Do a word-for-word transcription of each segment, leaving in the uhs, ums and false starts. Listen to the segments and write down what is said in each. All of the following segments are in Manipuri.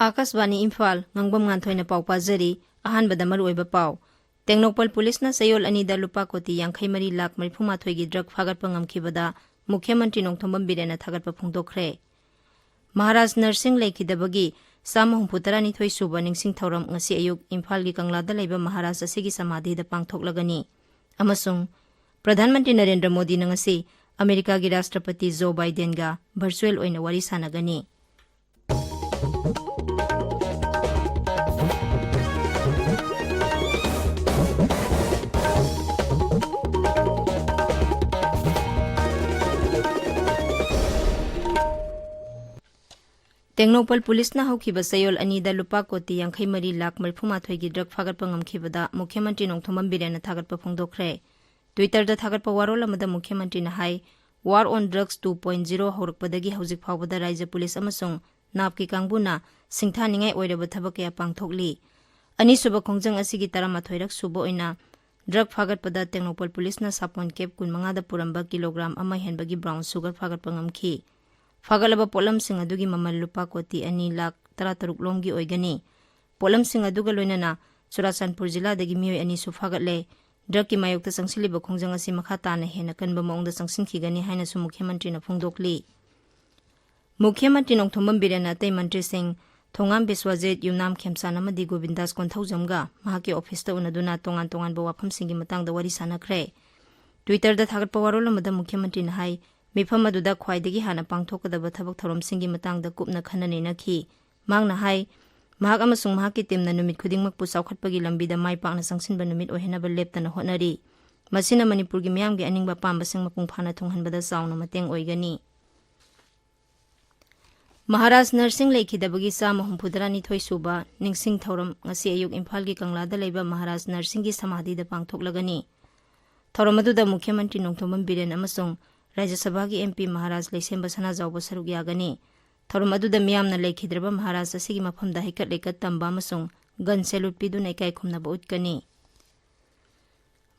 ꯑꯥꯀꯥꯁꯕꯥꯅꯤ ꯏꯝꯐꯥꯜ, ꯉꯥꯡꯕꯝ ꯉꯥꯟꯊꯣꯏꯅ ꯄꯥꯎ ꯄꯥꯖꯔꯤ꯫ ꯑꯍꯥꯟꯕꯗ ꯃꯔꯨꯑꯣꯏꯕ ꯄꯥꯎ꯫ ꯇꯦꯡꯅꯧꯄꯜ ꯄꯨꯂꯤꯁꯅ ꯆꯌꯣꯜ ꯑꯅꯤꯗ ꯂꯨꯄꯥ ꯀꯣꯇꯤ ꯌꯥꯡꯈꯩ ꯃꯔꯤ ꯂꯥꯈ ꯃꯔꯤꯐꯨ ꯃꯥꯊꯣꯏꯒꯤ ꯗ꯭ꯔꯒ ꯐꯥꯒꯠꯄ ꯉꯝꯈꯤꯕꯗ ꯃꯨꯈ꯭ꯌ ꯃꯟꯇ꯭ꯔꯤ ꯅꯣꯡꯊꯣꯝꯕꯝ ꯕꯤꯔꯦꯟꯅ ꯊꯥꯒꯠꯄ ꯐꯣꯡꯗꯣꯛꯈ꯭ꯔꯦ꯫ ꯃꯍꯥꯔꯥꯖ ꯅꯔꯁꯤꯡ ꯂꯩꯈꯤꯗꯕꯒꯤ ꯆꯥꯝꯃ ꯍꯨꯝꯐꯨ ꯇꯔꯥꯅꯤꯊꯣꯏ ꯁꯨꯕ ꯅꯤꯡꯁꯤꯡ ꯊꯧꯔꯝ ꯉꯁꯤ ꯑꯌꯨꯛ ꯏꯝꯐꯥꯜꯒꯤ ꯀꯪꯂꯥꯗ ꯂꯩꯕ ꯃꯍꯥꯔꯥꯖ ꯑꯁꯤꯒꯤ ꯁꯃꯥꯙꯤꯗ ꯄꯥꯡꯊꯣꯛꯂꯒꯅꯤ꯫ ꯑꯃꯁꯨꯡ ꯄ꯭ꯔꯙꯥꯟ ꯃꯟꯇ꯭ꯔꯤ ꯅꯔꯦꯟꯗ꯭ꯔ ꯃꯣꯗꯤꯅ ꯉꯁꯤ ꯑꯃꯦꯔꯤꯀꯥꯒꯤ ꯔꯥꯁꯇ꯭ꯔꯄꯇꯤ ꯖꯣ ꯕꯥꯏꯗꯦꯟꯒ ꯚꯔꯆꯨꯑꯦꯜ ꯑꯣꯏꯅ ꯋꯥꯔꯤ ꯁꯥꯟꯅꯒꯅꯤ꯫ ꯇꯦꯡꯅꯧꯄꯜ ꯄꯨꯂꯤꯁꯅ ꯍꯧꯈꯤꯕ ꯆꯌꯣꯜ ꯑꯅꯤꯗ ꯂꯨꯄꯥ ꯀꯣꯇꯤ ꯌꯥꯡꯈꯩ ꯃꯔꯤ ꯂꯥꯈ ꯃꯔꯤꯐꯨ ꯃꯥꯊꯣꯏꯒꯤ ꯗ꯭ꯔꯒ ꯐꯥꯒꯠꯄ ꯉꯝꯈꯤꯕꯗ ꯃꯨꯈ꯭ꯌ ꯃꯟꯇ꯭ꯔꯤ ꯅꯣꯡꯊꯣꯝꯕꯝ ꯕꯤꯔꯦꯟꯅ ꯊꯥꯒꯠꯄ ꯐꯣꯡꯗꯣꯛꯈ꯭ꯔꯦ꯫ ꯇ꯭ꯋꯤꯇꯔꯗ ꯊꯥꯒꯠꯄ ꯋꯥꯔꯣꯜ ꯑꯃꯗ ꯃꯨꯈ꯭ꯌ ꯃꯟꯇ꯭ꯔꯤꯅ ꯍꯥꯏ, War on Drugs two point zero ꯍꯧꯔꯛꯄꯗꯒꯤ ꯍꯧꯖꯤꯛ ꯐꯥꯎꯕꯗ ꯔꯥꯏꯖ꯭ꯌ ꯄꯨꯂꯤꯁ ꯑꯃꯁꯨꯡ ꯅꯥꯞꯀꯤ ꯀꯥꯡꯕꯨꯅ ꯁꯤꯡꯊꯥꯅꯤꯡꯉꯥꯏ ꯑꯣꯏꯔꯕ ꯊꯕꯛ ꯀꯌꯥ ꯄꯥꯡꯊꯣꯛꯂꯤ꯫ ꯑꯅꯤꯁꯨꯕ ꯈꯣꯡꯖꯪ ꯑꯁꯤꯒꯤ ꯇꯔꯥꯃꯥꯊꯣꯏꯔꯛ ꯁꯨꯕ ꯑꯣꯏꯅ ꯗ꯭ꯔꯒ ꯐꯥꯒꯠꯄꯗ ꯇꯦꯡꯅꯧꯄꯜ ꯄꯨꯂꯤꯁꯅ ꯁꯥꯄꯣꯟ ꯀꯦꯞ ꯀꯨꯟꯃꯉꯥꯗ ꯄꯨꯔꯝꯕ ꯀꯤꯂꯣꯒ꯭ꯔꯥꯝ ꯑꯃ ꯍꯦꯟꯕꯒꯤ ꯕ꯭ꯔꯥꯎꯟ ꯁꯨꯒꯔ ꯐꯥꯒꯠꯄ ꯉꯝꯈꯤ꯫ ꯐꯥꯒꯠꯂꯕ ꯄꯣꯠꯂꯝꯁꯤꯡ ꯑꯗꯨꯒꯤ ꯃꯃꯜ ꯂꯨꯄꯥ ꯀꯣꯇꯤ ꯑꯅꯤ ꯂꯥꯈ ꯇꯔꯥꯇꯔꯨꯛ ꯂꯣꯝꯒꯤ ꯑꯣꯏꯒꯅꯤ꯫ ꯄꯣꯠꯂꯝꯁꯤꯡ ꯑꯗꯨꯒ ꯂꯣꯏꯅꯅ ꯆꯨꯔꯥꯆꯥꯟꯄꯨꯔ ꯖꯤꯂꯥꯗꯒꯤ ꯃꯤꯑꯣꯏ ꯑꯅꯤꯁꯨ ꯐꯥꯒꯠꯂꯦ꯫ ꯗ꯭ꯔꯒꯀꯤ ꯃꯥꯌꯣꯛꯇ ꯆꯪꯁꯤꯜꯂꯤꯕ ꯈꯣꯡꯖꯪ ꯑꯁꯤ ꯃꯈꯥ ꯇꯥꯅ ꯍꯦꯟꯅ ꯀꯟꯕ ꯃꯑꯣꯡꯗ ꯆꯪꯁꯤꯟꯈꯤꯒꯅꯤ ꯍꯥꯏꯅꯁꯨ ꯃꯨꯈ꯭ꯌ ꯃꯟꯇ꯭ꯔꯤꯅ ꯐꯣꯡꯗꯣꯛꯂꯤ꯫ ꯃꯨꯈ꯭ꯌ ꯃꯟꯇ꯭ꯔꯤ ꯅꯣꯡꯊꯣꯝꯕꯝ ꯕꯤꯔꯦꯟꯅ ꯑꯇꯩ ꯃꯟꯇ꯭ꯔꯤꯁꯤꯡ ꯊꯣꯉꯥꯝ ꯕꯤꯁ꯭ꯋꯖꯤꯠ, ꯌꯨꯝꯅꯥꯝ ꯈꯦꯝꯆꯥꯟ ꯑꯃꯗꯤ ꯒꯣꯕꯤꯟꯗꯥꯁ ꯀꯣꯟꯊꯧꯖꯝꯒ ꯃꯍꯥꯛꯀꯤ ꯑꯣꯐꯤꯁꯇ ꯎꯅꯗꯨꯅ ꯇꯣꯉꯥꯟ ꯇꯣꯉꯥꯟꯕ ꯋꯥꯐꯝꯁꯤꯡꯒꯤ ꯃꯇꯥꯡꯗ ꯋꯥꯔꯤ ꯁꯥꯟꯅꯈ꯭ꯔꯦ꯫ ꯇ꯭ꯋꯤꯇꯔꯗ ꯊꯥꯒꯠꯄ ꯋꯥꯔꯣꯜ ꯑꯃꯗ ꯃꯨꯈ꯭ꯌ ꯃꯟꯇ꯭ꯔꯤꯅ ꯍꯥꯏ, ꯃꯤꯐꯝ ꯑꯗꯨꯗ ꯈ꯭ꯋꯥꯏꯗꯒꯤ ꯍꯥꯟꯅ ꯄꯥꯡꯊꯣꯛꯀꯗꯕ ꯊꯕꯛ ꯊꯧꯔꯝꯁꯤꯡꯒꯤ ꯃꯇꯥꯡꯗ ꯀꯨꯞꯅ ꯈꯟꯅ ꯅꯩꯅꯈꯤ꯫ ꯃꯍꯥꯛꯅ ꯍꯥꯏ, ꯃꯍꯥꯛ ꯑꯃꯁꯨꯡ ꯃꯍꯥꯛꯀꯤ ꯇꯤꯝꯅ ꯅꯨꯃꯤꯠ ꯈꯨꯗꯤꯡꯃꯛꯄꯨ ꯆꯥꯎꯈꯠꯄꯒꯤ ꯂꯝꯕꯤꯗ ꯃꯥꯏ ꯄꯥꯛꯅ ꯆꯪꯁꯤꯟꯕ ꯅꯨꯃꯤꯠ ꯑꯣꯏꯍꯟꯅꯕ ꯂꯦꯞꯇꯅ ꯍꯣꯠꯅꯔꯤ꯫ ꯃꯁꯤꯅ ꯃꯅꯤꯄꯨꯔꯒꯤ ꯃꯤꯌꯥꯝꯒꯤ ꯑꯅꯤꯡꯕ ꯑꯄꯥꯝꯕꯁꯤꯡ ꯃꯄꯨꯡ ꯐꯥꯅ ꯊꯨꯡꯍꯟꯕꯗ ꯆꯥꯎꯅ ꯃꯇꯦꯡ ꯑꯣꯏꯒꯅꯤ꯫ ꯃꯍꯥꯔꯥꯖ ꯅꯔꯁꯤꯡ ꯂꯩꯈꯤꯗꯕꯒꯤ ꯆꯥꯝꯃ ꯍꯨꯝꯐꯨ ꯇꯔꯥꯅꯤꯊꯣꯏ ꯁꯨꯕ ꯅꯤꯡꯁꯤꯡ ꯊꯧꯔꯝ ꯉꯁꯤ ꯑꯌꯨꯛ ꯏꯝꯐꯥꯜꯒꯤ ꯀꯪꯂꯥꯗ ꯂꯩꯕ ꯃꯍꯥꯔꯥꯖ ꯅꯔꯁꯤꯡꯒꯤ ꯁꯃꯥꯙꯤꯗ ꯄꯥꯡꯊꯣꯛꯂꯒꯅꯤ꯫ ꯊꯧꯔꯝ ꯑꯗꯨꯗ ꯃꯨꯈ꯭ꯌ ꯃꯟꯇ꯭ꯔꯤ ꯅꯣꯡꯊꯣꯝꯕꯝ ꯕꯤꯔꯦꯟ ꯑꯃꯁꯨꯡ ꯔꯥꯖ꯭ꯌ ꯁꯚꯥꯒꯤ ꯑꯦꯝ ꯄꯤ ꯃꯍꯥꯔꯥꯖ ꯂꯩꯁꯦꯝꯕ ꯁꯅꯥꯖꯥꯎꯕ ꯁꯔꯨꯛ ꯌꯥꯒꯅꯤ꯫ ꯊꯧꯔꯝ ꯑꯗꯨꯗ ꯃꯤꯌꯥꯝꯅ ꯂꯩꯈꯤꯗ꯭ꯔꯕ ꯃꯍꯥꯔꯥꯖ ꯑꯁꯤꯒꯤ ꯃꯐꯝꯗ ꯍꯩꯀꯠ ꯂꯩꯀꯠ ꯇꯝꯕ ꯑꯃꯁꯨꯡ gun salute ꯄꯤꯗꯨꯅ ꯏꯀꯥꯏ ꯈꯨꯝꯅꯕ ꯎꯠꯀꯅꯤ꯫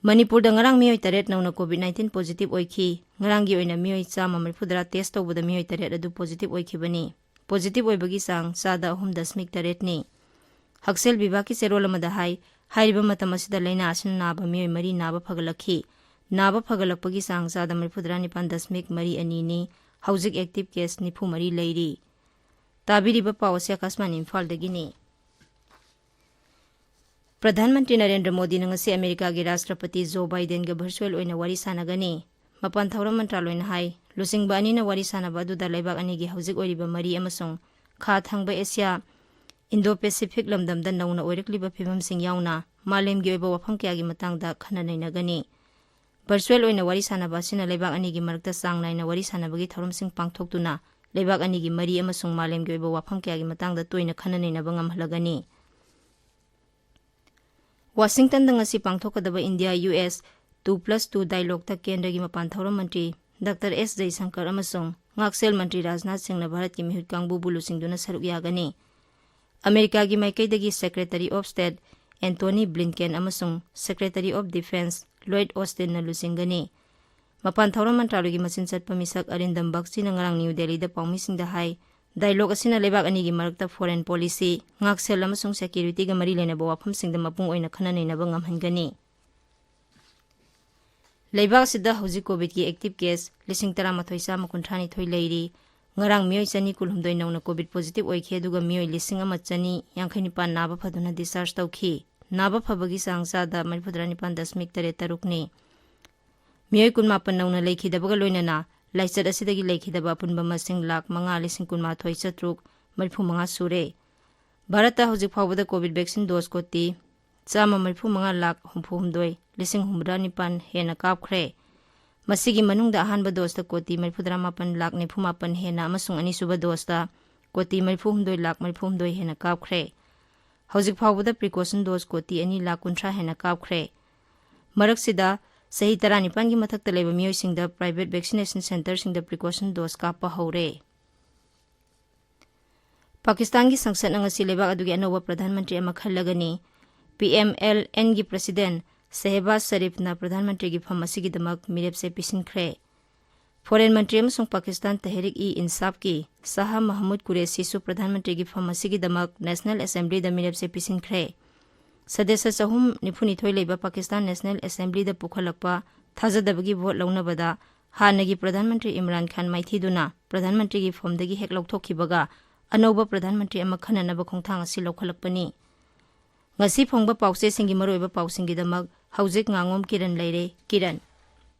ꯃꯅꯤꯄꯨꯔꯗ ꯉꯔꯥꯡ ꯃꯤꯑꯣꯏ ꯇꯔꯦꯠ ꯅꯧꯅ COVID nineteen positive ꯑꯣꯏꯈꯤ꯫ ꯉꯔꯥꯡꯒꯤ ꯑꯣꯏꯅ ꯃꯤꯑꯣꯏ ꯆꯥꯝꯃ ꯃꯔꯤꯐꯨꯇꯔꯥ test ꯇꯧꯕꯗ ꯃꯤꯑꯣꯏ ꯇꯔꯦꯠ ꯑꯗꯨ positive ꯑꯣꯏꯈꯤꯕꯅꯤ꯫ Positive ꯑꯣꯏꯕꯒꯤ ꯆꯥꯡ ꯆꯥꯗ ꯑꯍꯨꯝ ꯗꯁꯃꯤꯛ ꯇꯔꯦꯠꯅꯤ꯫ ꯍꯛꯁꯦꯜ ꯕꯤꯚꯥꯒꯀꯤ ꯆꯦꯔꯣꯜ ꯑꯃꯗ ꯍꯥꯏ, ꯍꯥꯏꯔꯤꯕ ꯃꯇꯝ ꯑꯁꯤꯗ ꯂꯥꯏꯅꯥ ꯑꯁꯤꯅ ꯅꯥꯕ ꯃꯤꯑꯣꯏ ꯃꯔꯤ ꯅꯥꯕ ꯐꯒꯠꯂꯛꯈꯤ꯫ ꯅꯥꯕ ꯐꯒꯠꯂꯛꯄꯒꯤ ꯆꯥꯡ ꯆꯥꯗ ꯃꯔꯤꯐꯨꯇꯔꯥ ꯅꯤꯄꯥꯟ ꯗꯁꯃꯤꯛ ꯃꯔꯤ ꯑꯅꯤꯅꯤ꯫ ꯍꯧꯖꯤꯛ active case ꯅꯤꯐꯨ ꯃꯔꯤ ꯂꯩꯔꯤ꯫ ꯇꯥꯕꯤꯔꯤꯕ ꯄꯥꯎ ꯑꯁꯤ ꯑꯀꯥꯁꯕꯥꯅꯤ ꯏꯝꯐꯥꯜꯗꯒꯤꯅꯤ꯫ ꯄ꯭ꯔꯙꯥꯟ ꯃꯟꯇ꯭ꯔꯤ ꯅꯔꯦꯟꯗ꯭ꯔ ꯃꯣꯗꯤꯅ ꯉꯁꯤ ꯑꯃꯦꯔꯤꯀꯥꯒꯤ ꯔꯥꯁꯇ꯭ꯔꯄꯇꯤ ꯖꯣ ꯕꯥꯏꯗꯦꯟꯒ virtual ꯑꯣꯏꯅ ꯋꯥꯔꯤ ꯁꯥꯟꯅꯒꯅꯤ꯫ ꯃꯄꯥꯟ ꯊꯧꯔꯝ ꯃꯟꯇ꯭ꯔꯥꯂꯣꯏꯅ ꯍꯥꯏ, ꯂꯨꯆꯤꯡꯕ ꯑꯅꯤꯅ ꯋꯥꯔꯤ ꯁꯥꯟꯅꯕ ꯑꯗꯨꯗ ꯂꯩꯕꯥꯛ ꯑꯅꯤꯒꯤ ꯍꯧꯖꯤꯛ ꯑꯣꯏꯔꯤꯕ ꯃꯔꯤ ꯑꯃꯁꯨꯡ ꯈꯥ ꯊꯪꯕ ꯑꯦꯁꯤꯌꯥ, Indo-Pacific ꯂꯝꯗꯝꯗ ꯅꯧꯅ ꯑꯣꯏꯔꯛꯂꯤꯕ ꯐꯤꯕꯝꯁꯤꯡ ꯌꯥꯎꯅ ꯃꯥꯂꯦꯝꯒꯤ ꯑꯣꯏꯕ ꯋꯥꯐꯝ ꯀꯌꯥꯒꯤ ꯃꯇꯥꯡꯗ ꯈꯟꯅ ꯅꯩꯅꯒꯅꯤ꯫ Virtual ꯑꯣꯏꯅ ꯋꯥꯔꯤ ꯁꯥꯟꯅꯕ ꯑꯁꯤꯅ ꯂꯩꯕꯥꯛ ꯑꯅꯤꯒꯤ ꯃꯔꯛꯇ ꯆꯥꯡ ꯅꯥꯏꯅ ꯋꯥꯔꯤ ꯁꯥꯟꯅꯕꯒꯤ ꯊꯧꯔꯝꯁꯤꯡ ꯄꯥꯡꯊꯣꯛꯇꯨꯅ ꯂꯩꯕꯥꯛ ꯑꯅꯤꯒꯤ ꯃꯔꯤ ꯑꯃꯁꯨꯡ ꯃꯥꯂꯦꯝꯒꯤ ꯑꯣꯏꯕ ꯋꯥꯐꯝ ꯀꯌꯥꯒꯤ ꯃꯇꯥꯡꯗ ꯇꯣꯏꯅ ꯈꯟꯅ ꯅꯩꯅꯕ ꯉꯝꯍꯜꯂꯒꯅꯤ꯫ ꯋꯥꯁꯤꯡꯇꯟꯗ ꯉꯁꯤ ꯄꯥꯡꯊꯣꯛꯀꯗꯕ India U S two plus two dialogueꯇ ꯀꯦꯟꯗ꯭ꯔꯒꯤ ꯃꯄꯥꯟ ꯊꯧꯔꯝ ꯃꯟꯇ꯭ꯔꯤ Doctor S ꯖꯌꯁꯪꯀꯔ ꯑꯃꯁꯨꯡ ꯉꯥꯛꯁꯦꯜ ꯃꯟꯇ꯭ꯔꯤ ꯔꯥꯖꯅꯥꯊ ꯁꯤꯡꯅ ꯚꯥꯔꯠꯀꯤ ꯃꯤꯍꯨꯠ ꯀꯥꯡꯕꯨꯕꯨ ꯂꯨꯆꯤꯡꯗꯨꯅ ꯁꯔꯨꯛ ꯌꯥꯒꯅꯤ꯫ ꯑꯃꯦꯔꯤꯀꯥꯒꯤ ꯃꯥꯏꯀꯩꯗꯒꯤ Secretary of State Antony Blinken ꯑꯃꯁꯨꯡ Secretary of Defense Lloyd Austinꯅ ꯂꯨꯆꯤꯡꯒꯅꯤ꯫ ꯃꯄꯥꯟ ꯊꯧꯔꯝ ꯃꯟꯇ꯭ꯔꯥꯂꯣꯏꯒꯤ ꯃꯆꯤꯟ ꯆꯠꯄ ꯃꯤꯁꯛ ꯑꯔꯤꯟꯗꯝ ꯕꯒꯆꯤꯅ ꯉꯔꯥꯡ ꯅ꯭ꯌꯨ ꯗꯦꯜꯂꯤꯗ ꯄꯥꯎꯃꯤꯁꯤꯡꯗ ꯍꯥꯏ, dialogue ꯑꯁꯤꯅ ꯂꯩꯕꯥꯛ ꯑꯅꯤꯒꯤ ꯃꯔꯛꯇ foreign policy, ꯉꯥꯛꯁꯦꯜ ꯑꯃꯁꯨꯡ securityꯒ ꯃꯔꯤ ꯂꯩꯅꯕ ꯋꯥꯐꯝꯁꯤꯡꯗ ꯃꯄꯨꯡ ꯑꯣꯏꯅ ꯈꯟꯅ ꯅꯩꯅꯕ ꯉꯝꯍꯟꯒꯅꯤ꯫ ꯂꯩꯕꯥꯛ ꯑꯁꯤꯗ ꯍꯧꯖꯤꯛ COVIDꯀꯤ active case ꯂꯤꯁꯤꯡ ꯇꯔꯥꯃꯥꯊꯣꯏ ꯆꯥꯝꯃ ꯀꯨꯟꯊ꯭ꯔꯥ ꯅꯤꯊꯣꯏ ꯂꯩꯔꯤ꯫ ꯉꯔꯥꯡ ꯃꯤꯑꯣꯏ ꯆꯅꯤ ꯀꯨꯟꯍꯨꯝꯗꯣꯏ ꯅꯧꯅ COVID positive ꯑꯣꯏꯈꯤ, ꯑꯗꯨꯒ ꯃꯤꯑꯣꯏ ꯂꯤꯁꯤꯡ ꯑꯃ ꯆꯅꯤ ꯌꯥꯡꯈꯩ ꯅꯤꯄꯥꯟ ꯅꯥꯕ ꯐꯗꯨꯅ discharge ꯇꯧꯈꯤ꯫ ꯅꯥꯕ ꯐꯕꯒꯤ ꯆꯥꯡ ꯆꯥꯗ ꯃꯔꯤꯐꯨꯇꯔꯥ ꯅꯤꯄꯥꯟ ꯗꯁꯃꯤꯛ ꯇꯔꯦꯠ ꯇꯔꯨꯛꯅꯤ꯫ ꯃꯤꯑꯣꯏ ꯀꯨꯟꯃꯥꯄꯟ ꯅꯧꯅ ꯂꯩꯈꯤꯗꯕꯒ ꯂꯣꯏꯅꯅ ꯂꯥꯏꯆꯠ ꯑꯁꯤꯗꯒꯤ ꯂꯩꯈꯤꯗꯕ ꯑꯄꯨꯟꯕ ꯃꯁꯤꯡ ꯂꯥꯈ ꯃꯉꯥ ꯂꯤꯁꯤꯡ ꯀꯨꯟꯃꯥꯊꯣꯏ ꯆꯥꯇ꯭ꯔꯨꯛ ꯃꯔꯤꯐꯨ ꯃꯉꯥ ꯁꯨꯔꯦ꯫ ꯚꯥꯔꯠꯇ ꯍꯧꯖꯤꯛ ꯐꯥꯎꯕꯗ COVID vaccine dose ꯀꯣꯇꯤ ꯆꯥꯝꯃ ꯃꯔꯤꯐꯨ ꯃꯉꯥ ꯂꯥꯈ ꯍꯨꯝꯐꯨ ꯍꯨꯝꯗꯣꯏ ꯂꯤꯁꯤꯡ ꯍꯨꯝꯐꯨꯇꯔꯥ ꯅꯤꯄꯥꯟ ꯍꯦꯟꯅ ꯀꯥꯞꯈ꯭ꯔꯦ꯫ ꯃꯁꯤꯒꯤ ꯃꯅꯨꯡꯗ ꯑꯍꯥꯟꯕ doseꯇ ꯀꯣꯇꯤ ꯃꯔꯤꯐꯨꯇꯔꯥ ꯃꯥꯄꯟ ꯂꯥꯈ ꯅꯤꯐꯨ ꯃꯥꯄꯟ ꯍꯦꯟꯅ ꯑꯃꯁꯨꯡ ꯑꯅꯤꯁꯨꯕ doseꯇ ꯀꯣꯇꯤ ꯃꯔꯤꯐꯨ ꯍꯨꯝꯗꯣꯏ ꯂꯥꯈ ꯃꯔꯤꯐꯨ ꯍꯨꯝꯗꯣꯏ ꯍꯦꯟꯅ ꯀꯥꯞꯈ꯭ꯔꯦ꯫ ꯍꯧꯖꯤꯛ ꯐꯥꯎꯕꯗ precaution dose ꯀꯣꯇꯤ ꯑꯅꯤ ꯂꯥꯈ ꯀꯨꯟꯊ꯭ꯔꯥ ꯍꯦꯟꯅ ꯀꯥꯞꯈ꯭ꯔꯦ꯫ ꯃꯔꯛꯁꯤꯗ, ꯆꯍꯤ ꯇꯔꯥꯅꯤꯄꯥꯟꯒꯤ ꯃꯊꯛꯇ ꯂꯩꯕ ꯃꯤꯑꯣꯏꯁꯤꯡꯗ private vaccination centreꯁꯤꯡꯗ precaution dose ꯀꯥꯞꯄ ꯍꯧꯔꯦ꯫ ꯄꯥꯀꯤꯁꯇꯥꯟꯒꯤ ꯁꯪꯁꯠꯅ ꯉꯁꯤ ꯂꯩꯕꯥꯛ ꯑꯗꯨꯒꯤ ꯑꯅꯧꯕ ꯄ꯭ꯔꯙꯥꯟ ꯃꯟꯇ꯭ꯔꯤ ꯑꯃ ꯈꯜꯂꯒꯅꯤ꯫ ꯄꯤ ꯑꯦꯝ ꯑꯦꯜ ꯑꯦꯟꯒꯤ ꯄ꯭ꯔꯁꯤꯗꯦꯟ ꯁꯦꯍꯕꯥꯖ ꯁꯔꯤꯐꯅ ꯄ꯭ꯔꯙꯥꯟ ꯃꯟꯇ꯭ꯔꯤꯒꯤ ꯐꯝ ꯑꯁꯤꯒꯤꯗꯃꯛ ꯃꯤꯔꯦꯞꯆꯦ ꯄꯤꯁꯤꯟꯈ꯭ꯔꯦ꯫ ꯐꯣꯔꯦꯟ ꯃꯟꯇ꯭ꯔꯤ ꯑꯃꯁꯨꯡ ꯄꯥꯀꯤꯁꯇꯥꯟ ꯇꯦꯍꯔꯤꯛ ꯏ ꯏꯟꯁꯥꯐꯀꯤ ꯁꯥꯍ ꯃꯍꯃꯨꯗ ꯀꯨꯔꯦꯁꯤꯁꯨ ꯄ꯭ꯔꯙꯥꯟ ꯃꯟꯇ꯭ꯔꯤꯒꯤ ꯐꯝ ꯑꯁꯤꯒꯤꯗꯃꯛ ꯅꯦꯁꯅꯦꯜ ꯑꯦꯁꯦꯝꯕ꯭ꯂꯤꯗ ꯃꯤꯔꯦꯞꯆꯦ ꯄꯤꯁꯤꯟꯈ꯭ꯔꯦ꯫ ꯁꯗꯁ꯭ꯌ ꯆꯍꯨꯝ ꯅꯤꯐꯨꯅꯤꯊꯣꯏ ꯂꯩꯕ ꯄꯥꯀꯤꯁꯇꯥꯟ ꯅꯦꯁꯅꯦꯜ ꯑꯦꯁꯦꯝꯕ꯭ꯂꯤꯗ ꯄꯨꯈꯠꯂꯛꯄ ꯊꯥꯖꯗꯕꯒꯤ ꯚꯣꯠ ꯂꯧꯅꯕꯗ ꯍꯥꯟꯅꯒꯤ ꯄ꯭ꯔꯙꯥꯟ ꯃꯟꯇ꯭ꯔꯤ ꯏꯝꯔꯥꯟ ꯈꯥꯟ ꯃꯥꯏꯊꯤꯗꯨꯅ ꯄ꯭ꯔꯙꯥꯟ ꯃꯟꯇ꯭ꯔꯤꯒꯤ ꯐꯝꯗꯒꯤ ꯍꯦꯛ ꯂꯧꯊꯣꯛꯈꯤꯕꯒ ꯑꯅꯧꯕ ꯄ꯭ꯔꯙꯥꯟ ꯃꯟꯇ꯭ꯔꯤ ꯑꯃ ꯈꯟꯅꯅꯕ ꯈꯣꯡꯊꯥꯡ ꯑꯁꯤ ꯂꯧꯈꯠꯂꯛꯄꯅꯤ꯫ ꯉꯁꯤ ꯐꯣꯡꯕ ꯄꯥꯎꯆꯦꯁꯤꯡꯒꯤ ꯃꯔꯨꯑꯣꯏꯕ ꯄꯥꯎꯁꯤꯡꯒꯤꯗꯃꯛ ꯍꯧꯖꯤꯛ ꯉꯥꯉꯣꯝ ꯀꯤꯔꯟ ꯂꯩꯔꯦ꯫ ꯀꯤꯔꯟ꯫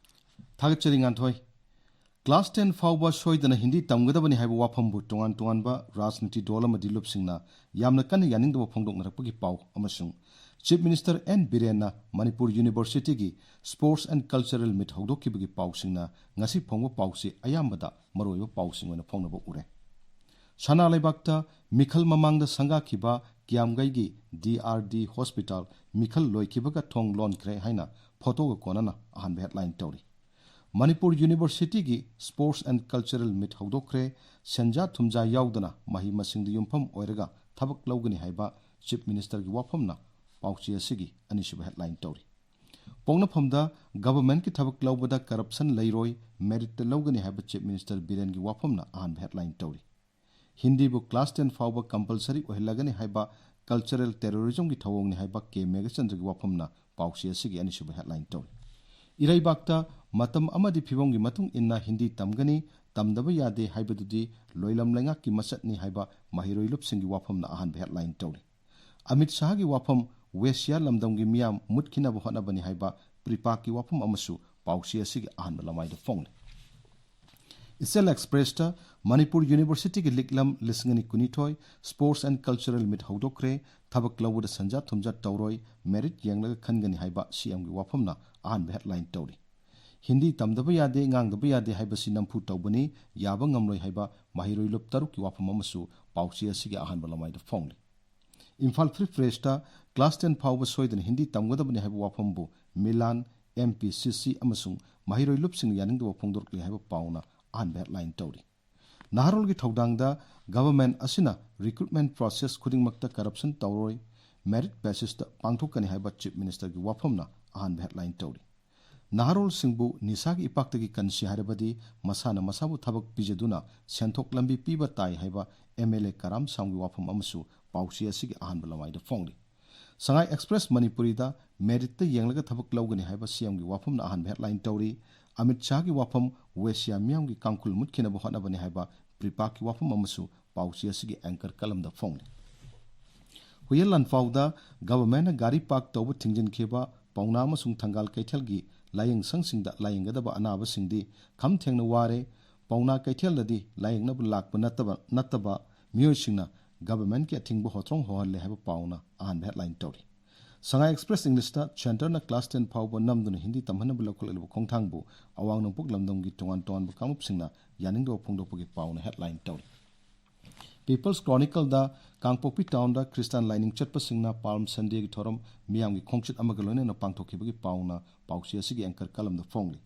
ꯊꯥꯒꯠꯆꯔꯤ ꯉꯥꯟꯊꯣꯏ꯫ ꯀ꯭ꯂꯥꯁ ꯇꯦꯟ ꯐꯥꯎꯕ ꯁꯣꯏꯗꯅ ꯍꯤꯟꯗꯤ ꯇꯝꯒꯗꯕꯅꯤ ꯍꯥꯏꯕ ꯋꯥꯐꯝꯕꯨ ꯇꯣꯉꯥꯟ ꯇꯣꯉꯥꯟꯕ ꯔꯥꯖꯅꯤꯇꯤ ꯗꯣꯜ ꯑꯃꯗꯤ ꯂꯨꯞꯁꯤꯡꯅ ꯌꯥꯝꯅ ꯀꯟꯅ ꯌꯥꯅꯤꯡꯗꯕ ꯐꯣꯡꯗꯣꯛꯅꯔꯛꯄꯒꯤ ꯄꯥꯎ ꯑꯃꯁꯨꯡ ꯆꯤꯐ ꯃꯤꯅꯤꯁꯇꯔ ꯑꯦꯟ ꯕꯤꯔꯦꯟꯅ ꯃꯅꯤꯄꯨꯔ ꯌꯨꯅꯤꯚꯔꯁꯤꯇꯤꯒꯤ ꯁ꯭ꯄꯣꯔꯠꯁ ꯑꯦꯟ ꯀꯜꯆꯔꯦꯜ ꯃꯤꯠ ꯍꯧꯗꯣꯛꯈꯤꯕꯒꯤ ꯄꯥꯎꯁꯤꯡꯅ ꯉꯁꯤ ꯐꯣꯡꯕ ꯄꯥꯎꯁꯤ ꯑꯌꯥꯝꯕꯗ ꯃꯔꯨꯑꯣꯏꯕ ꯄꯥꯎꯁꯤꯡ ꯑꯣꯏꯅ ꯐꯣꯡꯅꯕ ꯎꯔꯦ꯫ ꯁꯅꯥ ꯂꯩꯕꯥꯛꯇ ꯃꯤꯈꯜ ꯃꯃꯥꯡꯗ ꯁꯪꯒꯥꯈꯤꯕ ꯀꯤꯌꯥꯝꯒꯩꯒꯤ ꯗꯤ ꯑꯥꯔ ꯗꯤ ꯍꯣꯁꯄꯤꯇꯥꯜ ꯃꯤꯈꯜ ꯂꯣꯏꯈꯤꯕꯒ ꯊꯣꯡ ꯂꯣꯟꯈ꯭ꯔꯦ ꯍꯥꯏꯅ ꯐꯣꯇꯣꯒ ꯀꯣꯟꯅꯅ ꯑꯍꯥꯟꯕ ꯍꯦꯗꯂꯥꯏꯟ ꯇꯧꯔꯤ꯫ ꯃꯅꯤꯄꯨꯔ ꯌꯨꯅꯤꯚꯔꯁꯤꯇꯤꯒꯤ ꯁ꯭ꯄꯣꯔꯠꯁ ꯑꯦꯟ ꯀꯜꯆꯔꯦꯜ ꯃꯤꯠ ꯍꯧꯗꯣꯛꯈ꯭ꯔꯦ꯫ ꯁꯦꯟꯖꯥ ꯊꯨꯝꯖꯥ ꯌꯥꯎꯗꯅ ꯃꯍꯩ ꯃꯁꯤꯡꯗ ꯌꯨꯝꯐꯝ ꯑꯣꯏꯔꯒ ꯊꯕꯛ ꯂꯧꯒꯅꯤ ꯍꯥꯏꯕ ꯆꯤꯐ ꯃꯤꯅꯤꯁꯇꯔꯒꯤ ꯋꯥꯐꯝꯅ ꯄꯥꯎꯆꯦ ꯑꯁꯤꯒꯤ ꯑꯅꯤꯁꯨꯕ ꯍꯦꯗꯂꯥꯏꯟ ꯇꯧꯔꯤ꯫ ꯄꯣꯛꯅꯐꯝꯗ ꯒꯚꯔꯟꯃꯦꯟꯠꯀꯤ ꯊꯕꯛ ꯂꯧꯕꯗ ꯀꯔꯞꯁꯟ ꯂꯩꯔꯣꯏ, ꯃꯦꯔꯤꯠꯇ ꯂꯧꯒꯅꯤ ꯍꯥꯏꯕ ꯆꯤꯐ ꯃꯤꯅꯤꯁꯇꯔ ꯕꯤꯔꯦꯟꯒꯤ ꯋꯥꯐꯝꯅ ꯑꯍꯥꯟꯕ ꯍꯦꯗꯂꯥꯏꯟ ꯇꯧꯔꯤ꯫ ꯍꯤꯟꯗꯤꯕꯨ ꯀ꯭ꯂꯥꯁ ꯇꯦꯟ ꯐꯥꯎꯕ ꯀꯝꯄꯜꯁꯔꯤ ꯑꯣꯏꯍꯜꯂꯒꯅꯤ ꯍꯥꯏꯕ ꯀꯜꯆꯔꯦꯜ ꯇꯦꯔꯣꯔꯤꯖꯝꯒꯤ ꯊꯧꯑꯣꯡꯅꯤ ꯍꯥꯏꯕ ꯀꯦ ꯃꯦꯘꯆꯟꯗ꯭ꯔꯒꯤ ꯋꯥꯐꯝꯅ ꯄꯥꯎꯆꯦ ꯑꯁꯤꯒꯤ ꯑꯅꯤꯁꯨꯕ ꯍꯦꯗꯂꯥꯏꯟ ꯇꯧꯔꯤ꯫ ꯏꯔꯩꯕꯥꯛꯇ ꯃꯇꯝ ꯑꯃꯗꯤ ꯐꯤꯕꯝꯒꯤ ꯃꯇꯨꯡ ꯏꯟꯅ ꯍꯤꯟꯗꯤ ꯇꯝꯒꯅꯤ, ꯇꯝꯗꯕ ꯌꯥꯗꯦ ꯍꯥꯏꯕꯗꯨꯗꯤ ꯂꯣꯏꯂꯝ ꯂꯩꯉꯥꯛꯀꯤ ꯃꯆꯠꯅꯤ ꯍꯥꯏꯕ ꯃꯍꯩꯔꯣꯏ ꯂꯨꯞꯁꯤꯡꯒꯤ ꯋꯥꯐꯝꯅ ꯑꯍꯥꯟꯕ ꯍꯦꯗꯂꯥꯏꯟ ꯇꯧꯔꯤ꯫ ꯑꯃꯤꯠ ꯁꯥꯍꯒꯤ ꯋꯥꯐꯝ, ꯋꯦꯁꯤꯌꯥ ꯂꯝꯗꯝꯒꯤ ꯃꯤꯌꯥꯝ ꯃꯨꯠꯈꯤꯅꯕ ꯍꯣꯠꯅꯕꯅꯤ ꯍꯥꯏꯕ ꯄ꯭ꯔꯤꯄꯥꯛꯀꯤ ꯋꯥꯐꯝ ꯑꯃꯁꯨ ꯄꯥꯎꯆꯦ ꯑꯁꯤꯒꯤ ꯑꯍꯥꯟꯕ ꯂꯃꯥꯏꯗ ꯐꯣꯡꯂꯤ꯫ ꯏꯆꯦꯜ ꯑꯦꯛꯁꯄ꯭ꯔꯦꯁꯇ ꯃꯅꯤꯄꯨꯔ ꯌꯨꯅꯤꯚꯔꯁꯤꯇꯤꯒꯤ ꯂꯤꯛꯂꯝ ꯂꯤꯁꯤꯡ ꯑꯅꯤ ꯀꯨꯟꯅꯤꯊꯣꯏ ꯁ꯭ꯄꯣꯔꯠꯁ ꯑꯦꯟ ꯀꯜꯆꯔꯦꯜ ꯃꯤꯠ ꯍꯧꯗꯣꯛꯈ꯭ꯔꯦ, ꯊꯕꯛ ꯂꯧꯕꯗ ꯁꯟꯖꯥ ꯊꯨꯝꯖꯥ ꯇꯧꯔꯣꯏ, ꯃꯦꯔꯤꯠ ꯌꯦꯡꯂꯒ ꯈꯟꯒꯅꯤ ꯍꯥꯏꯕ ꯁꯤ ꯑꯦꯝꯒꯤ ꯋꯥꯐꯝꯅ ꯑꯍꯥꯟꯕ ꯍꯦꯗꯂꯥꯏꯟ ꯇꯧꯔꯤ꯫ ꯍꯤꯟꯗꯤ ꯇꯝꯗꯕ ꯌꯥꯗꯦ, ꯉꯥꯡꯗꯕ ꯌꯥꯗꯦ ꯍꯥꯏꯕꯁꯤ ꯅꯝꯐꯨ ꯇꯧꯕꯅꯤ, ꯌꯥꯕ ꯉꯝꯂꯣꯏ ꯍꯥꯏꯕ ꯃꯍꯩꯔꯣꯏ ꯂꯨꯞ ꯇꯔꯨꯛꯀꯤ ꯋꯥꯐꯝ ꯑꯃꯁꯨ ꯄꯥꯎꯆꯦ ꯑꯁꯤꯒꯤ ꯑꯍꯥꯟꯕ ꯂꯃꯥꯏꯗ ꯐꯣꯡꯂꯤ꯫ ꯏꯝꯐꯥꯜ ꯐ꯭ꯔꯤ ꯄ꯭ꯔꯦꯁꯇ ꯀ꯭ꯂꯥꯁ ꯇꯦꯟ ꯐꯥꯎꯕ ꯁꯣꯏꯗꯅ ꯍꯤꯟꯗꯤ ꯇꯝꯒꯗꯕꯅꯤ ꯍꯥꯏꯕ ꯋꯥꯐꯝꯕꯨ ꯃꯤꯂꯥꯟ, ꯑꯦꯝ ꯄꯤ ꯁꯤ ꯁꯤ ꯑꯃꯁꯨꯡ ꯃꯍꯩꯔꯣꯏ ꯂꯨꯞꯁꯤꯡꯅ ꯌꯥꯅꯤꯡꯗꯕ ꯐꯣꯡꯗꯣꯔꯛꯂꯤ ꯍꯥꯏꯕ ꯄꯥꯎꯅ ꯑꯍꯥꯟꯕ ꯍꯦꯗꯂꯥꯏꯟ ꯇꯧꯔꯤ꯫ ꯅꯍꯥꯔꯣꯜꯒꯤ ꯊꯧꯗꯥꯡꯗ ꯒꯚꯔꯟꯃꯦꯟꯠ ꯑꯁꯤꯅ ꯔꯤꯀ꯭ꯔꯨꯠꯃꯦꯟꯠ ꯄ꯭ꯔꯣꯁꯦꯁ ꯈꯨꯗꯤꯡꯃꯛꯇ ꯀꯔꯞꯁꯟ ꯇꯧꯔꯣꯏ, ꯃꯦꯔꯤꯠ ꯕꯦꯁꯤꯁꯇ ꯄꯥꯡꯊꯣꯛꯀꯅꯤ ꯍꯥꯏꯕ ꯆꯤꯐ ꯃꯤꯅꯤꯁꯇꯔꯒꯤ ꯋꯥꯐꯝꯅ ꯑꯍꯥꯟꯕ ꯍꯦꯗꯂꯥꯏꯟ ꯇꯧꯔꯤ꯫ ꯅꯍꯥꯔꯣꯜꯁꯤꯡꯕꯨ ꯅꯤꯁꯥꯒꯤ ꯏꯄꯥꯛꯇꯒꯤ ꯀꯟꯁꯤ ꯍꯥꯏꯔꯕꯗꯤ ꯃꯁꯥꯅ ꯃꯁꯥꯕꯨ ꯊꯕꯛ ꯄꯤꯖꯗꯨꯅ ꯁꯦꯟꯊꯣꯛ ꯂꯝꯕꯤ ꯄꯤꯕ ꯇꯥꯏ ꯍꯥꯏꯕ ꯑꯦꯝ ꯑꯦꯜ ꯑꯦ ꯀꯔꯥꯝ ꯁꯥꯝꯒꯤ ꯋꯥꯐꯝ ꯑꯃꯁꯨ ꯄꯥꯎꯆꯦ ꯑꯁꯤꯒꯤ ꯑꯍꯥꯟꯕ ꯂꯃꯥꯏꯗ ꯐꯣꯡꯂꯤ꯫ ꯁꯉꯥꯏ ꯑꯦꯛꯁꯄ꯭ꯔꯦꯁ ꯃꯅꯤꯄꯨꯔꯤꯗ ꯃꯦꯔꯤꯠꯇ ꯌꯦꯡꯂꯒ ꯊꯕꯛ ꯂꯧꯒꯅꯤ ꯍꯥꯏꯕ ꯁꯤ ꯑꯦꯝꯒꯤ ꯋꯥꯐꯝꯅ ꯑꯍꯥꯟꯕ ꯍꯦꯗꯂꯥꯏꯟ ꯇꯧꯔꯤ꯫ ꯑꯃꯤꯠ ꯁꯥꯍꯒꯤ ꯋꯥꯐꯝ ꯋꯦꯁꯤꯌꯥ ꯃꯤꯌꯥꯝꯒꯤ ꯀꯥꯡꯈꯨꯜ ꯃꯨꯠꯈꯤꯅꯕ ꯍꯣꯠꯅꯕꯅꯤ ꯍꯥꯏꯕ ꯄ꯭ꯔꯤꯄꯥꯛꯀꯤ ꯋꯥꯐꯝ ꯑꯃꯁꯨ ꯄꯥꯎꯆꯦ ꯑꯁꯤꯒꯤ ꯑꯦꯡꯀꯔ ꯀꯂꯝꯗ ꯐꯣꯡꯂꯤ꯫ ꯍꯨꯏꯌꯦꯟ ꯂꯥꯟꯐꯥꯎꯗ ꯒꯚꯔꯟꯃꯦꯟꯠꯅ ꯒꯥꯔꯤ ꯄꯥꯔꯛ ꯇꯧꯕ ꯊꯤꯡꯖꯤꯟꯈꯤꯕ ꯄꯥꯎꯅꯥ ꯑꯃꯁꯨꯡ ꯊꯪꯒꯥꯜ ꯀꯩꯊꯦꯜꯒꯤ ꯂꯥꯌꯦꯡ ꯁꯪꯁꯤꯡꯗ ꯂꯥꯌꯦꯡꯒꯗꯕ ꯑꯅꯥꯕꯁꯤꯡꯗꯤ ꯈꯝ ꯊꯦꯡꯅ ꯋꯥꯔꯦ꯫ ꯄꯥꯎꯅꯥ ꯀꯩꯊꯦꯜꯗꯗꯤ ꯂꯥꯌꯦꯡꯅꯕ ꯂꯥꯛꯄ ꯅꯠꯇꯕ, ꯅꯠꯇꯕ ꯃꯤꯑꯣꯏꯁꯤꯡꯅ ꯒꯚꯔꯟꯃꯦꯟꯠꯀꯤ ꯑꯊꯤꯡꯕ ꯍꯣꯇ꯭ꯔꯣꯡ ꯍꯣꯍꯜꯂꯦ ꯍꯥꯏꯕ ꯄꯥꯎꯅ ꯑꯍꯥꯟꯕ ꯍꯦꯗꯂꯥꯏꯟ ꯇꯧꯔꯤ꯫ ꯁꯉꯥꯏ ꯑꯦꯛꯁꯄ꯭ꯔꯦꯁ ꯏꯪꯂꯤꯁꯇ ꯁꯦꯟꯇꯔꯅ ꯀ꯭ꯂꯥꯁ ꯇꯦꯟ ꯐꯥꯎꯕ ꯅꯝꯗꯨꯅ ꯍꯤꯟꯗꯤ ꯇꯝꯍꯟꯅꯕ ꯂꯧꯈꯠꯂꯛꯂꯤꯕ ꯈꯣꯡꯊꯥꯡꯕꯨ ꯑꯋꯥꯡ ꯅꯣꯡꯄꯣꯛ ꯂꯝꯗꯝꯒꯤ ꯇꯣꯉꯥꯟ ꯇꯣꯉꯥꯟꯕ ꯀꯥꯡꯂꯨꯞꯁꯤꯡꯅ ꯌꯥꯅꯤꯡꯗꯕ ꯐꯣꯡꯗꯣꯛꯄꯒꯤ ꯄꯥꯎꯅ ꯍꯦꯗꯂꯥꯏꯟ ꯇꯧꯔꯤ꯫ ꯄꯤꯄꯜꯁ ꯀ꯭ꯔꯣꯅꯤꯀꯜꯗ ꯀꯥꯡꯄꯣꯛꯄꯤ ꯇꯥꯎꯟꯗ ꯈ꯭ꯔꯤꯁꯇꯥꯟ ꯂꯥꯏꯅꯤꯡ ꯆꯠꯄꯁꯤꯡꯅ ꯄꯥꯜꯝ ꯁꯟꯗꯦꯒꯤ ꯊꯧꯔꯝ ꯃꯤꯌꯥꯝꯒꯤ ꯈꯣꯡꯆꯠ ꯑꯃꯒ ꯂꯣꯏꯅꯅ ꯄꯥꯡꯊꯣꯛꯈꯤꯕꯒꯤ ꯄꯥꯎꯅ ꯄꯥꯎꯆꯦ ꯑꯁꯤꯒꯤ ꯑꯦꯡꯀꯔ ꯀꯂꯝꯗ ꯐꯣꯡꯂꯤ꯫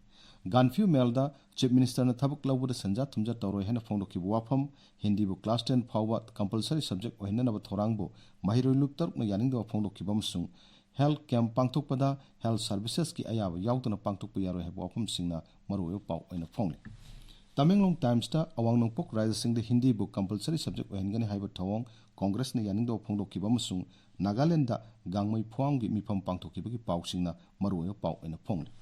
ꯒꯥꯟꯐ꯭ꯌꯨ ꯃꯦꯜꯗ ꯆꯤꯐ ꯃꯤꯅꯤꯁꯇꯔꯅ ꯊꯕꯛ ꯂꯧꯕꯗ ꯁꯦꯟꯖꯥ ꯊꯨꯝꯖꯥ ꯇꯧꯔꯣꯏ ꯍꯥꯏꯅ ꯐꯣꯡꯗꯣꯛꯈꯤꯕ ꯋꯥꯐꯝ, ꯍꯤꯟꯗꯤꯕꯨ ꯀ꯭ꯂꯥꯁ ꯇꯦꯟ ꯐꯥꯎꯕ ꯀꯝꯄꯜꯁꯔꯤ ꯁꯕꯖꯦꯛ ꯑꯣꯏꯍꯟꯅꯅꯕ ꯊꯧꯔꯥꯡꯕꯨ ꯃꯍꯩꯔꯣꯏ ꯂꯨꯞ ꯇꯔꯨꯛꯅ ꯌꯥꯅꯤꯡꯗꯕ ꯐꯣꯡꯗꯣꯛꯈꯤꯕ ꯑꯃꯁꯨꯡ ꯍꯦꯜꯊ ꯀꯦꯝꯞ ꯄꯥꯡꯊꯣꯛꯄꯗ ꯍꯦꯜꯊ ꯁꯔꯚꯤꯁꯦꯁꯀꯤ ꯑꯌꯥꯕ ꯌꯥꯎꯗꯅ ꯄꯥꯡꯊꯣꯛꯄ ꯌꯥꯔꯣꯏ ꯍꯥꯏꯕ ꯋꯥꯐꯝꯁꯤꯡꯅ ꯃꯔꯨꯑꯣꯏꯕ ꯄꯥꯎ ꯑꯣꯏꯅ ꯐꯣꯡꯂꯤ꯫ ꯇꯃꯦꯡꯂꯣꯡ ꯇꯥꯏꯝꯁꯇ ꯑꯋꯥꯡ ꯅꯣꯡꯄꯣꯛ ꯔꯥꯖ꯭ꯌꯁꯤꯡꯗ ꯍꯤꯟꯗꯤꯕꯨ ꯀꯝꯄꯜꯁꯔꯤ ꯁꯕꯖꯦꯛ ꯑꯣꯏꯍꯟꯒꯅꯤ ꯍꯥꯏꯕ ꯊꯧꯑꯣꯡ ꯀꯣꯡꯒ꯭ꯔꯦꯁꯅ ꯌꯥꯅꯤꯡꯗꯕ ꯐꯣꯡꯗꯣꯛꯈꯤꯕ ꯑꯃꯁꯨꯡ ꯅꯥꯒꯥꯂꯦꯟꯗ ꯒꯥꯡꯃꯩ ꯐꯨꯋꯥꯝꯒꯤ ꯃꯤꯐꯝ ꯄꯥꯡꯊꯣꯛꯈꯤꯕꯒꯤ ꯄꯥꯎꯁꯤꯡꯅ ꯃꯔꯨꯑꯣꯏꯕ ꯄꯥꯎ ꯑꯣꯏꯅ ꯐꯣꯡꯂꯤ꯫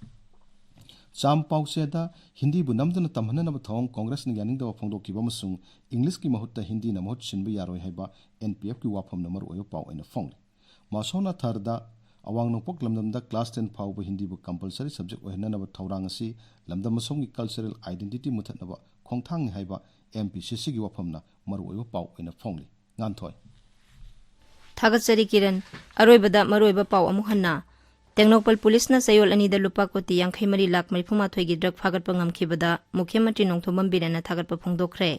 ꯆꯥꯝ ꯄꯥꯎꯆꯦꯗ ꯍꯤꯟꯗꯤꯕꯨ ꯅꯝꯗꯨꯅ ꯇꯝꯍꯟꯅꯅꯕ ꯊꯧꯑꯣꯡ ꯀꯣꯡꯒ꯭ꯔꯦꯁꯅ ꯌꯥꯅꯤꯡꯗꯕ ꯐꯣꯡꯗꯣꯛꯈꯤꯕ ꯑꯃꯁꯨꯡ ꯏꯪꯂꯤꯁꯀꯤ ꯃꯍꯨꯠꯇ ꯍꯤꯟꯗꯤꯅ ꯃꯍꯨꯠ ꯁꯤꯟꯕ ꯌꯥꯔꯣꯏ ꯍꯥꯏꯕ ꯑꯦꯟ ꯄꯤ ꯑꯦꯐꯀꯤ ꯋꯥꯐꯝꯅ ꯃꯔꯨꯑꯣꯏꯕ ꯄꯥꯎ ꯑꯣꯏꯅ ꯐꯣꯡꯂꯤ꯫ ꯃꯥꯁꯣꯅꯥ ꯊꯔꯗ ꯑꯋꯥꯡ ꯅꯣꯡꯄꯣꯛ ꯂꯝꯗꯝꯗ ꯀ꯭ꯂꯥꯁ ꯇꯦꯟ ꯐꯥꯎꯕ ꯍꯤꯟꯗꯤꯕꯨ ꯀꯝꯄꯜꯁꯔꯤ ꯁꯕꯖꯦꯛ ꯑꯣꯏꯍꯟꯅꯅꯕ ꯊꯧꯔꯥꯡ ꯑꯁꯤ ꯂꯝꯗꯝ ꯑꯁꯣꯝꯒꯤ ꯀꯜꯆꯔꯦꯜ ꯑꯥꯏꯗꯦꯟꯇꯤꯇꯤ ꯃꯨꯊꯠꯅꯕ ꯈꯣꯡꯊꯥꯡꯅꯤ ꯍꯥꯏꯕ ꯑꯦꯝ ꯄꯤ ꯁꯤ ꯁꯤꯒꯤ ꯋꯥꯐꯝꯅ ꯃꯔꯨꯑꯣꯏꯕ ꯄꯥꯎ ꯑꯣꯏꯅ ꯐꯣꯡꯂꯤ꯫ ꯉꯥꯟꯊꯣꯏ꯫ ꯊꯥꯒꯠꯆꯔꯤ ꯀꯤꯔꯟ꯫ ꯑꯔꯣꯏꯕꯗ ꯃꯔꯨꯑꯣꯏꯕ ꯄꯥꯎ ꯑꯃꯨꯛ ꯍꯟꯅ꯫ ꯇꯦꯡꯅꯧꯄꯜ ꯄꯨꯂꯤꯁꯅ ꯆꯌꯣꯜ ꯑꯅꯤꯗ ꯂꯨꯄꯥ ꯀꯣꯇꯤ ꯌꯥꯡꯈꯩ ꯃꯔꯤ ꯂꯥꯈ ꯃꯔꯤꯐꯨ ꯃꯥꯊꯣꯏꯒꯤ ꯗ꯭ꯔꯒ ꯐꯥꯒꯠꯄ ꯉꯝꯈꯤꯕꯗ ꯃꯨꯈ꯭ꯌ ꯃꯟꯇ꯭ꯔꯤ ꯅꯣꯡꯊꯣꯝꯕꯝ ꯕꯤꯔꯦꯟꯅ ꯊꯥꯒꯠꯄ ꯐꯣꯡꯗꯣꯛꯈ꯭ꯔꯦ꯫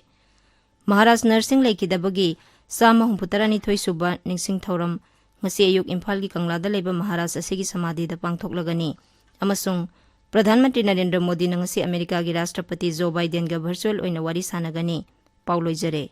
ꯃꯍꯥꯔꯥꯖ ꯅꯔꯁꯤꯡ ꯂꯩꯈꯤꯗꯕꯒꯤ ꯆꯥꯝꯃ ꯍꯨꯝꯐꯨ ꯇꯔꯥꯅꯤꯊꯣꯏ ꯁꯨꯕ ꯅꯤꯡꯁꯤꯡ ꯊꯧꯔꯝ ꯉꯁꯤ ꯑꯌꯨꯛ ꯏꯝꯐꯥꯜꯒꯤ ꯀꯪꯂꯥꯗ ꯂꯩꯕ ꯃꯍꯥꯔꯥꯖ ꯑꯁꯤꯒꯤ ꯁꯃꯥꯙꯤꯗ ꯄꯥꯡꯊꯣꯛꯂꯒꯅꯤ ꯑꯃꯁꯨꯡ ꯄ꯭ꯔꯙꯥꯟ ꯃꯟꯇ꯭ꯔꯤ ꯅꯔꯦꯟꯗ꯭ꯔ ꯃꯣꯗꯤꯅ ꯉꯁꯤ ꯑꯃꯦꯔꯤꯀꯥꯒꯤ ꯔꯥꯁꯇ꯭ꯔꯄꯇꯤ ꯖꯣ ꯕꯥꯏꯗꯦꯟꯒ ꯚꯔꯆꯨꯑꯦꯜ ꯑꯣꯏꯅ ꯋꯥꯔꯤ ꯁꯥꯟꯅꯒꯅꯤ꯫ ꯄꯥꯎ ꯂꯣꯏꯖꯔꯦ꯫